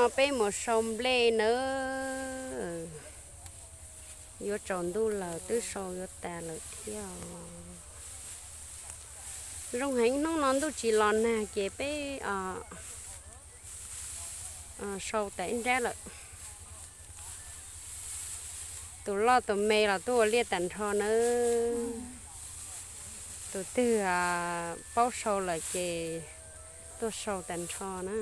Peb mus sau nplej nawb. Yuav tsaus ntuj lawm, twb sau yuav tas lawm thiab. Zoo heev, hnub no ntuj tsis los nag ces peb sau tas ib nrab lawm. Tus loj tus me los tuaj ua liaj tas nrho nawb. Tus twg paub sau lawm ces tuaj sau tas nrho na.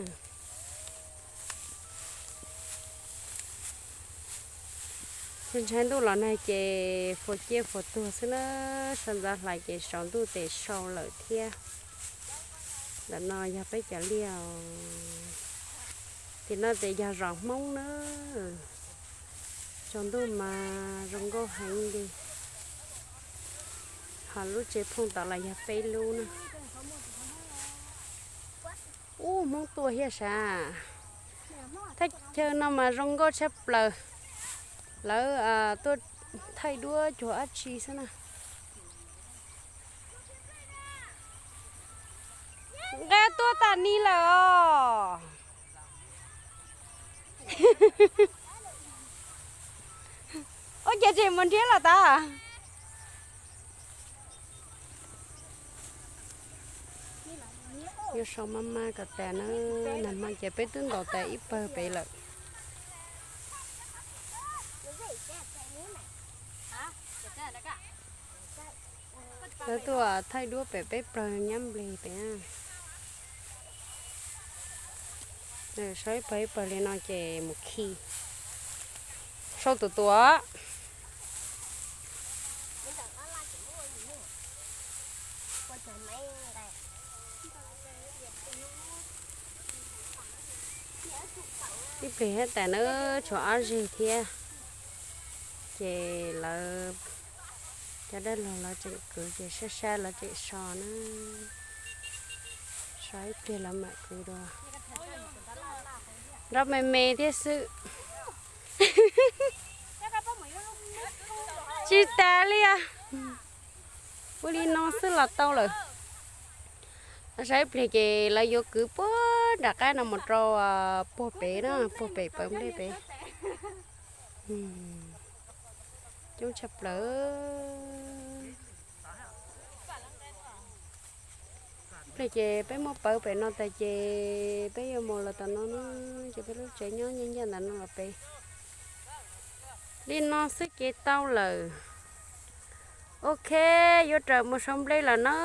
Ntshai ntuj los nag ces fuas ciaj fuas tuag xwb na. Sawv ntxov hlais ces tsaus ntuj tes sau lawm thiab. Ntawm no yog peb cov liaj. Tim no ces yog zos Hmoob na. Tsaus ntuj mas zoo nkauj heev li. Ho lub tsev phooj tod los yog peb lub na. Ub, Hmoob tuaj thiab sav. Thaj chaw no mas zoo nkauj tshaj plaws. Lawv tuaj thaij duab cuag dab tsi xwb na. Nqa tuaj tas ni lawm os. Ua cas tseem mus nrhiav los tas? Yuav sau maj maj kom tas na, nag hmo ces peb twb ntaus tas ib pawg pem lawm. Lawv tuaj thaij duab pem peb pawg nyab npleg pem. Sau ib pawg ib pawg li no ces mus khi. Sau tus tuaj. Ib pliag thiab tas na, tshuav ob zeg thiab. Ces lawv cov dab laug lawv tseem kwv ces sab sab lawv tseem so na. So ib pliag lawv mam kwv dua. Nrov me me thiab xwb. Tsis tas li os. Ua li no xwb los tau lawm. Saib ib pliag ces lawv yuav kwv puag nram qab no mus rau puag pem na, puag pem pawv nplej pem. Coob tshaj plaws. Ib pliag ces peb muab pawv pem no tas ces peb yuav mus los tom no na, ces peb lub tsev nyob nyiaj nyiaj ntawm no los pem. Li no xwb ces tau lawm. Ok, yuav raws mus sau nplej lawm na.